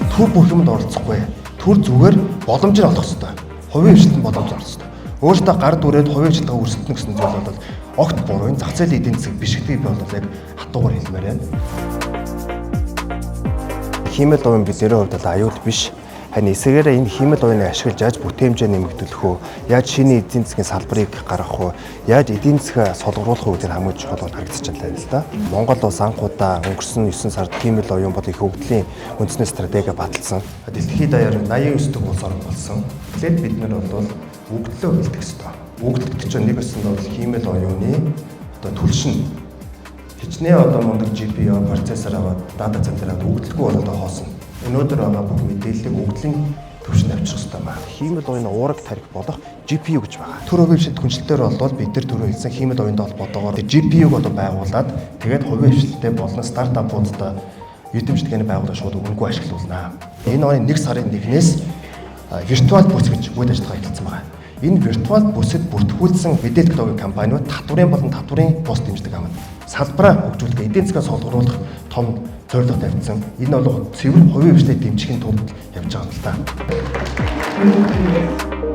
Төр бүх юмд оролцохгүй. Төр зүгээр боломжийг олох хэрэгтэй. Хувийн хвшлэлтэнд боломж олох хэрэгтэй. Өөртөө гар дүрээд хувийн хвшлэлтэйгээ өрсөлдөнө гэсэн зүйл бол огт буруу. Энэ зах зээлийн эдийн засаг биш гэдгийг би бол яг хатуугаар хэлмээр байна. Хиймэл оюун бидний хувьд бол аюул биш. Харин эсрэгээрээ энэ хиймэл оюуныг ашиглаж яаж бүтээмжээ нэмэгдүүлэх үү, яаж шинэ эдийн засгийн салбарыг гаргах уу, яаж эдийн засгаа сулгаруулах уу гэдэг нь хамгийн чухал бол харагдаж байна л да. Монгол улс анх удаа өнгөрсөн 9 сард хиймэл оюун бол их хөгжлийн үндэсний стратеги баталсан. Дэлхийд даяар 89 дэх улс орн болсон. Тэгэхээр бид нар бол өгдлөө бэлтгэх ёстой. Өгдөл гэдэг чинь нэг өсөнд бол хиймэл оюуны одоо түлшин хичнээн одоо мундаг GPU процессор аваад дата центр аваад өгдөлгүй бол одоо хоосон. Өнөөдөр байгаа бүх мэдээллийг өгдлийн түвшинд авчрах хэрэгтэй байна. Хиймэл оюун уураг тарих болох GPU гэж байгаа. Төр хувийн хвшлэлт хүнчлэлтээр болвол бид нар түрүү хэлсэн хиймэл оюунтай холбоотойгоор GPU-г одоо байгуулад тэгээд хувийн хвшлэлтэй болон стартапуудтай эрдэмтдийн байгууллага шууд үнэгүй ашиглуулнаа. Энэ оны 1 сарын 1-ээс виртуал бүс гэж үйл ажиллагаа эхэлсэн байгаа. Энэ виртуал бүсэд бүртгүүлсэн мэдээлэл технологийн компаниуд татварын болон татварын бус дэмжлэг авна. Салбараа хөгжүүлэх, эдийн засгаа сулгаруулах том зорилго тавьсан. Энэ бол цэвэр хувийн хвшлийг дэмжихийн тулд явж байгаа юм л да.